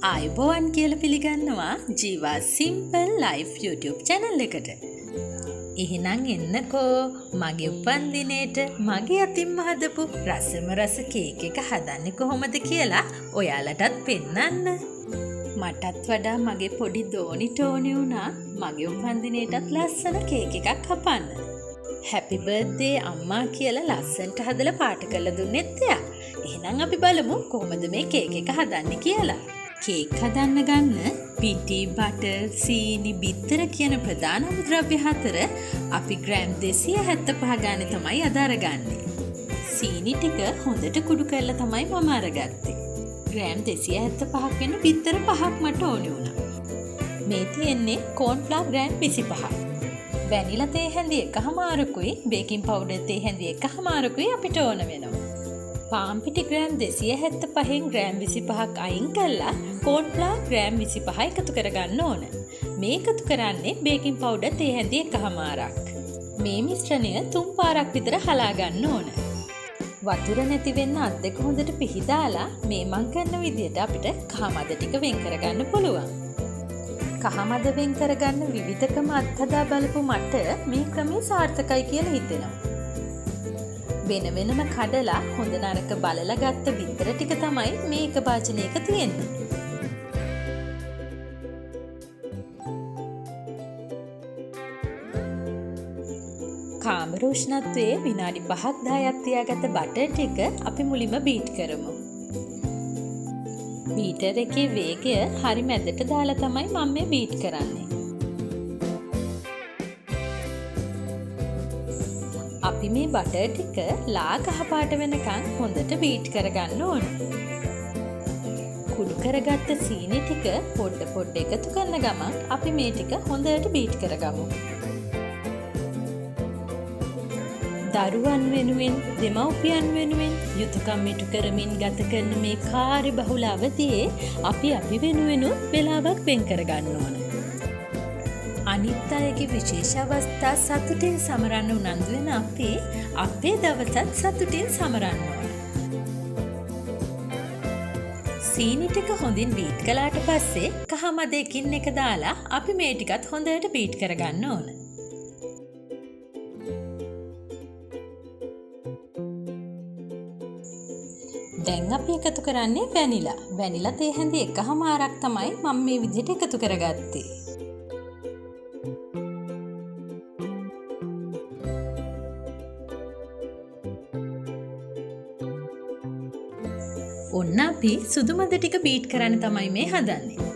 ආයුබෝවන් කියලා පිළිගන්නවා ජීවා සිම්පල් ලයිෆ් YouTube channel එකට. එහෙනම් එන්නකෝ මගේ උපන්දිනේට මගේ අතින්ම හදපු රසම රස කේක් එක හදන්නේ කොහොමද කියලා ඔයාලටත් පෙන්නන්න. මටත් වඩා මගේ පොඩි දෝනි ටෝනි වුණා මගේ උපන්දිනේටත් ලස්සන කේක් එකක් කපන්න. හැපි බර්ත්ඩේ අම්මා කියලා ලස්සනට හදලා පාට කරලා දුන්නෙත් එයා. එහෙනම් අපි බලමු කොහොමද මේ කේක් එක හදන්නේ කියලා. කේක් හදන්න ගන්න පිටි, බටර්, සීනි, බිත්තර කියන ප්‍රධාන අමුද්‍රව්‍ය හතර අපි ග්‍රෑම් 275 ගානේ තමයි අද අරගන්නේ. සීනි ටික හොඳට කුඩු කරලා තමයි මම අරගත්තේ. ග්‍රෑම් 275ක් වෙන බිත්තර පහක් මට ඕනේ වුණා. මේ තියෙන්නේ කෝන්ෆ්ලාර් ග්‍රෑම් 25ක්. වැනිලා තේ හැඳි එකහමාරකුයි බේකින් පවුඩර් තේ හැඳි එකහමාරකුයි අපිට ඕන වෙනවා. පාන් පිටි ග්‍රෑම් 275න් ග්‍රෑම් 25ක් අයින් කරලා කෝන්ෆ්ලාර් ග්‍රෑම් 25 එකතු කරගන්න ඕන. මේ එකතු කරන්නේ බේකින් පවුඩර් තේ හැඳි එකහමාරක්. මේ මිශ්‍රණය තුන් පාරක් විතර හලා ගන්න ඕන. වතුර නැති වෙන්න අත් දෙක හොඳට පිහිදාලා මේ මං කරන විදියට අපිට කහ මද ටික වෙන් කරගන්න පුළුවන්. කහ මද වෙන් කරගන්න විවිධකම අත්හදා බලපු මට මේ ක්‍රමය සාර්ථකයි කියලා හිතෙනවා. වෙන වෙනම කඩලා හොඳ නරක බලලා ගත්ත බිත්තර ටික තමයි මේ එක භාජනයක තියෙන්නේ. කාමර උෂ්ණත්වයේ විනාඩි 5ක් 10ක් තියාගත්ත බටර් ටික අපි මුලින්ම බීට් කරමු. බීටර් එකේ වේගය හරි මැදට දාලා තමයි මම මේ බීට් කරන්නේ. අපි මේ බටර් ටික ලා කහ පාට වෙනකන් හොඳට බීට් කරගන්න ඕන. කුඩු කරගත්ත සීනි ටික පොඩ පොඩ එකතු කරන ගමන් අපි මේ ටික හොඳට බීට් කරගමු. දරුවන් වෙනුවෙන් දෙමව්පියන් වෙනුවෙන් යුතුයකම් ඉටු කරමින් ගත කරන මේ කාර්යබහුල අවධියේ අපි අපි වෙනුවෙනුත් වෙලාවක් වෙන් කරගන්න ඕන. අනිත් අයගේ විශේෂ අවස්ථා සතුටින් සමරන්න උනන්දු වෙන අපි අපේ දවසත් සතුටින් සමරන්න ඕන. සීනි ටික හොඳින් බීට් කළාට පස්සේ කහ මද එකින් එක දාලා අපි මේ ටිකත් හොඳට බීට් කරගන්න ඕන. දැන් අපි එකතු කරන්නේ වැනිලා. වැනිලා තේ හැඳි එකහමාරක් තමයි මම මේ විදිහට එකතු කරගත්තේ. ඔන්න අපි සුදු මද ටික බීට් කරන්න තමයි මේ හදන්නේ.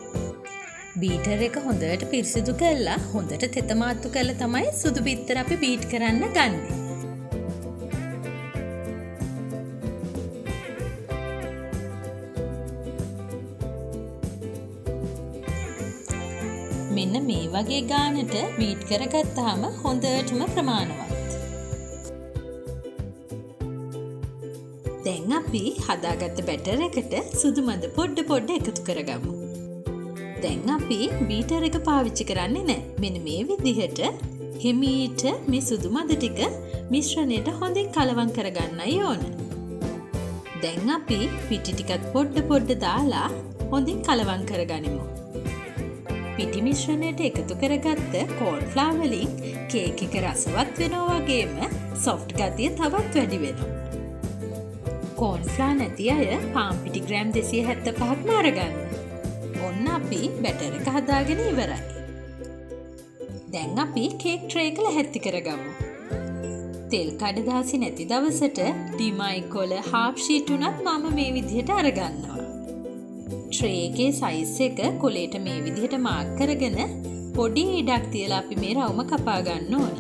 බීටර් එක හොඳට පිරිසිදු කරලා හොඳට තෙත මාත්තු කරලා තමයි සුදු බිත්තර අපි බීට් කරන්න ගන්නෙ. මෙන්න මේ වගේ ගානට බීට් කරගත්තාම හොඳටම ප්‍රමාණවත්. දැන් අපි හදාගත්ත බැටර් එකට සුදු මද පොඩ පොඩ එකතු කරගමු. දැන් අපි බීටර් එක පාවිච්චි කරන්නේ නැහැ. මෙන්න මේ විදිහට හිමීට මේ සුදු මද ටික මිශ්‍රණයට හොඳින් කලවම් කරගන්නයි ඕන. දැන් අපි පිටි ටිකත් පොඩ පොඩ දාලා හොඳින් කලවම් කරගනිමු. පිටි මිශ්‍රණයට එකතු කරගත්ත කෝන්ෆ්ලාර් වලින් කේක් එක රසවත් වෙනවා වගේම සොෆ්ට් ගතිය තවත් වැඩි වෙනවා. කෝන්ෆ්ලාර් නැති අය පාන් පිටි ග්‍රෑම් 275ක්ම අරගන්න. ඔන්න අපි බැටර් එක හදාගෙන ඉවරයි. දැන් අපි කේක් ට්‍රේ එක ලැහැත්ති කරගමු. තෙල් කඩදාසි නැති දවසට ඩිමයි කොළ හාෆ් ෂීට් උනත් මම මේ විදිහට අරගන්නවා. ට්‍රේ එකේ සයිස් එක කොලේට මේ විදිහට මාක් කරගෙන පොඩි ඉඩක් තියලා අපි මේ රවුම කපා ගන්න ඕන.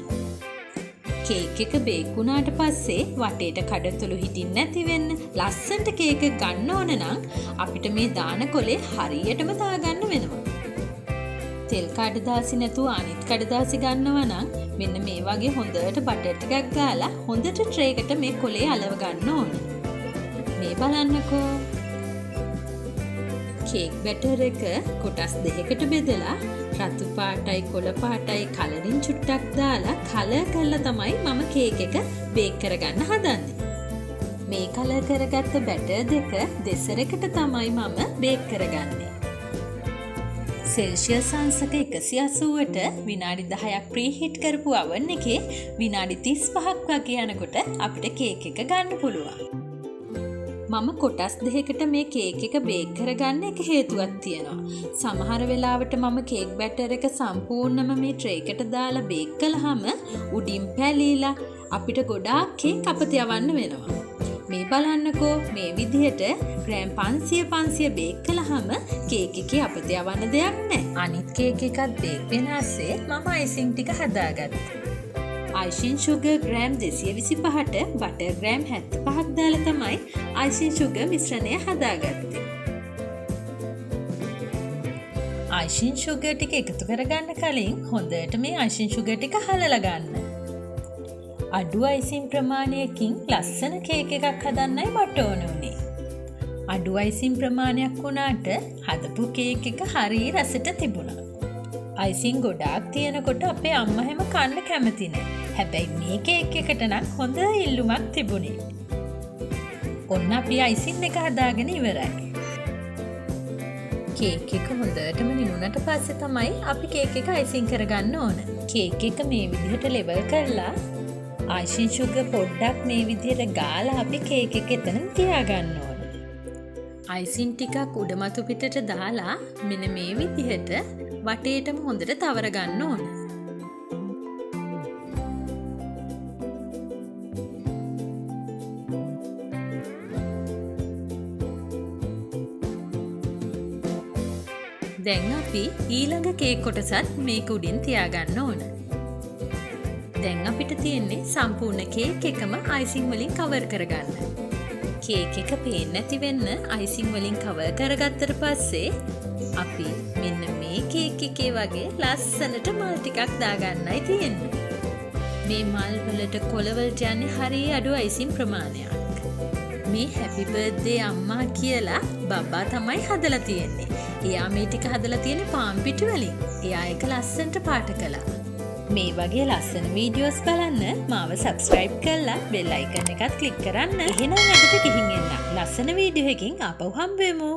කේක් එක බේක් වුණාට පස්සේ වටේට කඩතොළු හිටින්න නැති වෙන්න ලස්සනට කේක් එක ගන්න ඕන නම් අපිට මේ දාන කොලේ හරියටම දාගන්න වෙනවා. තෙල් කඩදාසි නැතුව අනිත් කඩදාසි ගන්නවා නම් මෙන්න මේ වගේ හොඳට බටර් ටිකක් ගාලා හොඳට ට්‍රේ එකට මේ කොලේ අලව ගන්න ඕන. මේ බලන්නකෝ. කේක් බැටර් එක කොටස් දෙකකට බෙදලා රතු පාටයි කොළ පාටයි කලරින් චුට්ටක් දාලා කලර් කරලා තමයි මම කේක් එක බේක් කරගන්න හදන්නේ. මේ කලර් කරගත්ත බැටර් දෙක දෙසරකට තමයි මම බේක් කරගන්නේ. සෙල්සියස් අංශක 180ට විනාඩි 10ක් ප්‍රීහීට් කරපු අවන් එකේ විනාඩි 35ක් වගේ යනකොට අපිට කේක් එක ගන්න පුළුවන්. මම කොටස් දෙකකට මේ කේක් එක බේක් කරගන්න එක හේතුවක් තියෙනවා. සමහර වෙලාවට මම කේක් බැටර් එක සම්පූර්ණම මේ ට්‍රේ එකට දාලා බේක් කළාම උඩින් පැලිලා අපිට ගොඩාක් කේක් අපත යවන්න වෙනවා. මේ බලන්නකෝ මේ විදිහට ග්‍රෑම් 500 500 බේක් කළාම කේක් එකේ අපත යවන්න දෙයක් නැහැ. අනිත් කේක් එකත් බේක් වෙන ASCII මම අයිසිං ටික හදාගත්තා. අයිසිං ෂුගර් ග්‍රෑම් 225ට බටර් ග්‍රෑම් 75ක් දාලා තමයි අයිසිං ෂුගර් මිශ්‍රණය හදාගත්තේ. අයිසිං ෂුගර් ටික එකතු කරගන්න කලින් හොඳට මේ අයිසිං ෂුගර් ටික හලලා ගන්න. අඩු අයිසිං ප්‍රමාණයකින් ලස්සන කේක් එකක් හදන්නයි මට ඕන වුණේ. අඩු අයිසිං ප්‍රමාණයක් වුණාට හදපු කේක් එක හරි රසට තිබුණා. අයිසිං ගොඩාක් තියෙනකොට අපේ අම්මා හැම කන්න කැමති නෑ. හැබැයි මේ කේක් එකට නම් හොඳ ඉල්ලුමක් තිබුණේ. ඔන්න අපි අයිසිං එක හදාගෙන ඉවරයි. කේක් එක හොඳටම නිමුණට පස්සේ තමයි අපි කේක් එක අයිසිං කරගන්න ඕන. කේක් එක මේ විදිහට ලෙවල් කරලා අයිසිං ෂුගර් පොඩ්ඩක් මේ විදිහට ගාලා අපි කේක් එක එතන තියාගන්න ඕන. අයිසිං ටිකක් උඩ මතු පිටට දාලා මෙන්න මේ විදිහට වටේටම හොඳට තවර ගන්න ඕන. දැන් අපි ඊළඟ කේක් කොටසත් මේක උඩින් තියාගන්න ඕන. දැන් අපිට තියෙන්නේ සම්පූර්ණ කේක් එකම අයිසිං වලින් කවර් කරගන්න. කේක් එක පේන්නේ නැති වෙන්න අයිසිං වලින් කවර් කරගත්තට පස්සේ අපි මෙන්න මේ කේක් එකේ වගේ ලස්සනට මල් ටිකක් දාගන්නයි තියෙන්නේ. මේ මල් වලට කොළ වලට යන්නේ හරි අඩු අයිසිං ප්‍රමාණයක්. මේ හැපි බර්ත්ඩේ අම්මා කියලා බබ්බා තමයි හදලා තියෙන්නේ. එයා මේ ටික හදලා තියෙන්නේ පාන් පිටි වලින්. එයා ඒක ලස්සනට පාට කළා. මේ වගේ ලස්සන වීඩියෝස් බලන්න මාව සබ්ස්ක්‍රයිබ් කරලා බෙල් අයිකන් එකත් ක්ලික් කරන්න. එහෙනම් අදට ගිහින් එන්න. ලස්සන වීඩියෝ එකකින් ආපහු හම්බ වෙමු.